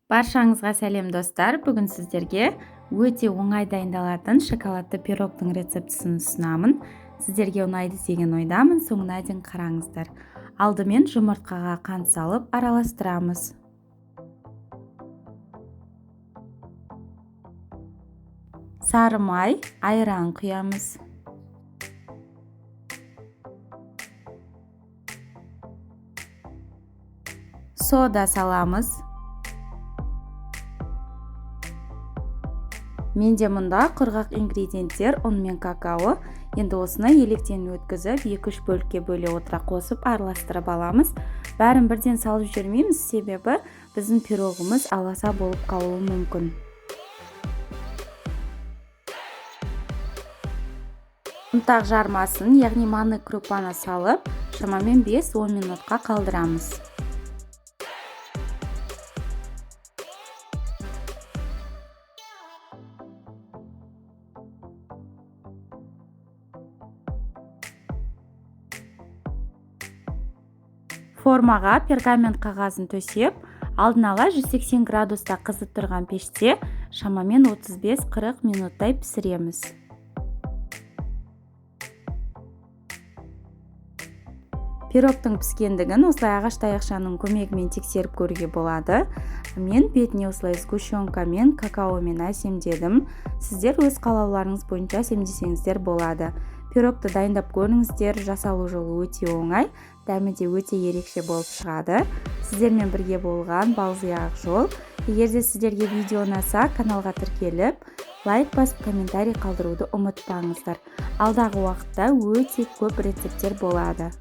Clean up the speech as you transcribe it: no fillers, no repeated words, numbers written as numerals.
Баршаңызға сәлем, достар! Бүгін сіздерге өте оңай дайындалатын шоколадты пирогтың рецептісін ұсынамын. Сіздерге ұнайды деген ойдамын, соңына дейін қараңыздар. Алдымен жұмыртқаға қант салып араластырамыз. Сары май, айран құямыз. Сода саламыз. Менде мұнда құрғақ ингредиенттер, ұн мен какао. Енді осыны електен өткізіп, 2-3 бөлікке бөле отыра қосып араластырып аламыз. Бәрін бірден салып жібермейміз, себебі біздің пирогымыз аласа болып қалуы мүмкін. Ұнтақ жармасын, яғни манный крупаны салып, шамамен 5-10 минутқа қалдырамыз. Формаға пергамент қағазын төсеп, алдын ала 180 градуста қызып тұрған пеште шамамен 35-40 минуттай пісіреміз. Пирогтың піскендігін осылай ағаш таяқшаның көмегімен тексеріп көруге болады. Мен бетіне осылай сгущенкамен, какаомен әсемдедім. Сіздер өз қалауларыңыз бойынша әсемдесеңіздер болады. Пирогты дайындап көріңіздер, жасалу жолы өте оңай, дәмі де өте ерекше болып шығады. Сіздермен бірге болған Балзия Ақжол. Егер де сіздерге видео ұнаса, каналға тіркеліп, лайк басып, комментарий қалдыруды ұмытпаңыздар. Алдағы уақытта өте көп рецепттер болады.